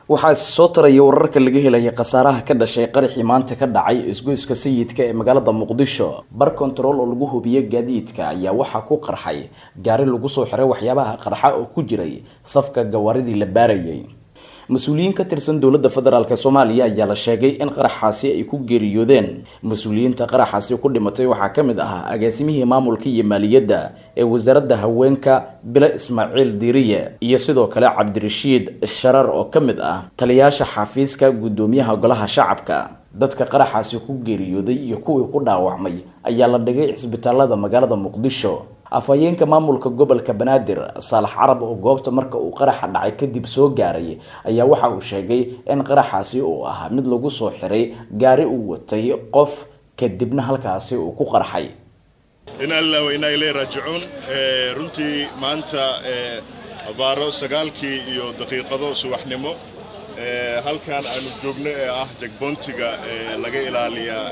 Waxaa soo taraya wararka laga helaya khasaaraha ka dhashay qaraxii maanta ka dhacay isgoyska Sayidka ee magaalada Muqdisho. Bar kontarool oo lagu hubiyo gaadiidka ayaa waxaa ku qarxay gaari lagu soo xiray waxyaabaha qarxa oo ku jiray safka gawaaridii la baarayay. Mas-uuliyiin ka tirsan dowladda federaalka Soomaaliya ayaa la sheegay in qaraxaasi ay ku geeriyoodeen. Mas-uuliyiinta qaraxaasi ku dhimatay waxaa ka mid ahaa agaasimihii maamulka iyo maaliyadda ee wasaaradda haweenka, Bile Ismaaciil Diiriye, iyo sidoo kale Cabdirashiid Sharar oo ka mid ah taliyaasha xafiiska guddoomiyaha golaha shacabka. Dadka qaraxaasi ku geeriyooday iyo kuwii ku dhaawacmay ayaa la dhigay cisbitaalada magaalada Muqdisho. Afhayeenka maamulka gobolka Banaadir, Saalax Carab, oo goobta marka uu qaraxa dhacay kadib soo gaaray, ayaa waxa uu sheegay in qaraxaasi uu ahaa mid lagu soo xiray gaari uu watay qof, kadibna halkaasi uu ku qarxay. Inaa lilah wa inaa ilayhi raajicuun. Runtii maanta abaaro 9-kii iyo daqiiqado subaxnimo, halkan aanu joogno ee ah checkpointiga laga ilaaliyaa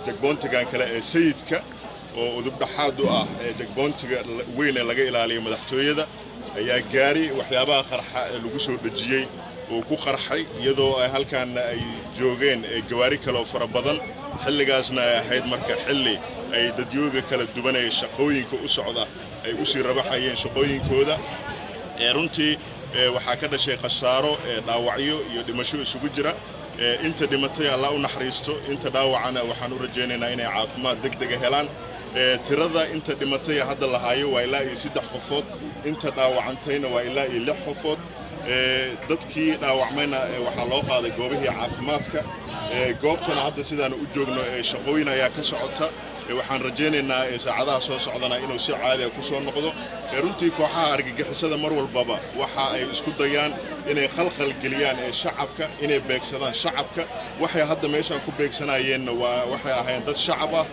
checkpointigan kale ee Sayidka oo udub dhaxaad u ah checkpointiga weyn ee laga ilaaliyo madaxtooyada, ayaa gaari waxyaabaha qarxa ee lagu soo dhejiyey uu ku qarxay, iyadoo ay halkaanna ay joogeen gawaari kale oo fara badan. Xilligaasna ay ahayd marka xilli ay dadyooga kala duwan ee shaqooyinka u socda ay u sii rabaxayeen shaqooyinkooda. Runtii waxaa ka dhashay khasaaro, dhaawacyo iyo dhimasho isugu jira. Inta dhimatay Allah u naxariisto, inta dhaawacana waxaan u rajaynaynaa inay caafimaad deg dega helaan. Tirada inta dhimatay hadda la haayo waa ilaa iyo saddex qofood, inta dhaawacantayna waa ilaa iyo lix qofood. Dadkii dhaawacmayna waxaa loo qaaday goobihii caafimaadka. Goobtana hadda sidaanu u joogno shaqooyin ayaa ka socota. Waxaan rajaynaynaa saacadaha soo socdana inuu si caadi ah ku soo noqdo. Runtii kooxaha argagixisada mar walbaba waxa ay isku dayaan inay khalkhal geliyaan ee shacabka, inay beegsadaan shacabka. Waxay hadda meeshaan ku beegsanayeenna waa waxay ahaayeen dad shacab ah.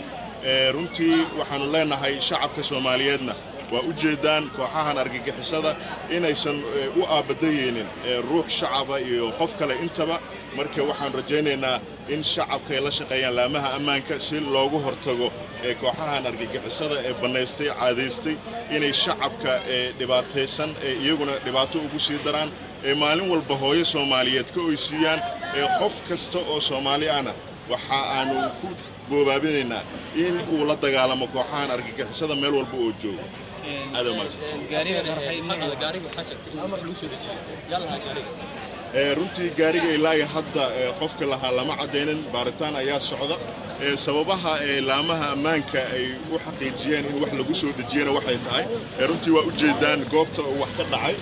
Runtii waxaannu leenahay shacabka Soomaaliyeedna waa u jeedaan kooxahan argagixisada inaysan u aabadayeynin ruux shacaba iyo qof kale intaba. Marka waxaan rajaynaynaa in shacabka ay la shaqeeyaan laamaha ammaanka si loogu hortago ee kooxahan argagixisada ee bannaystay, caadaystay inay shacabka ee dhibaataysan ee iyaguna dhibaato ugu sii daraan, ee maalin walba hooyo Soomaaliyeed ka oysiiyaan. Ee qof kasta oo Soomaali ahna waxa aanu ku goobaabinaynaa in uu la dagaalamo kooxahan argagixisada meel walba oo joogo. Aad Gaariga waxaa sheegtay in wax lagu soo dejiyo. Yaa lahaa gaariga? Runtii gaariga ilaa iyo hadda qofka lahaa lama caddaynin, baaritaan ayaa socda. Sababaha ee laamaha ammaanka ay u xaqiijiyeen in wax lagu soo dejiyena waxay tahay, runtii waa u jeedaan goobta uu wax ka dhacay,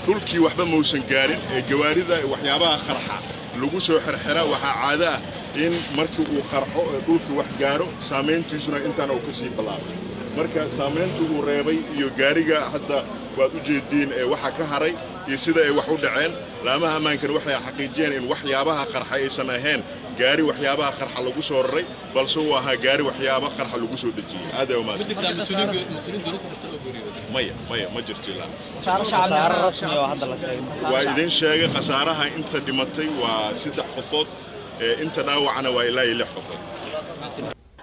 dhulkii waxba mausan gaarin. Ee gawaarida waxyaabaha qarxa lagu soo xirxira waxaa caado ah in markii uu qarxo ee dhulkii wax gaaro, saamayntiisuna intaan uu ka sii bilaabay. Marka saamayntu uu reebay iyo gaariga hadda waad u jeediin ee waxa ka haray iyo sida ay wax u dhaceen, laamaha ammaankana waxay xaqiijiyeen in waxyaabaha qarxa aysan ahayn gaari waxyaabaha qarxa lagu soo raray, balse uu ahaa gaari waxyaaba qarxa lagu soo dejiyey. Aad ay Ma umahadsan. jirtaa mas-uuliyiin dowladda ka tirsan oo geeriyooday? Maya, maya, ma jirto ilaa. Khasaare rasmi oo hadda la sheegay? Waa idin sheegay, khasaaraha inta dhimatay waa saddex qofood, inta dhaawacana waa ilaa iyo lix qofood.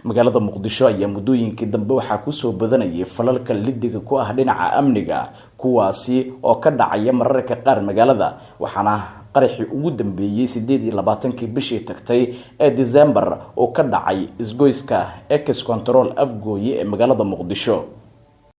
Magaalada Muqdisho ayaa muddooyinkii dambe waxaa kusoo badanayay falalka lidiga ku ah dhinaca amniga, kuwaasi oo ka dhacaya mararka qaar magaalada, waxaana qaraxii ugu dambeeyey 28-kii bishii tagtay ee December oo ka dhacay isgoyska Ex Control Afgooye ee magaalada Muqdisho.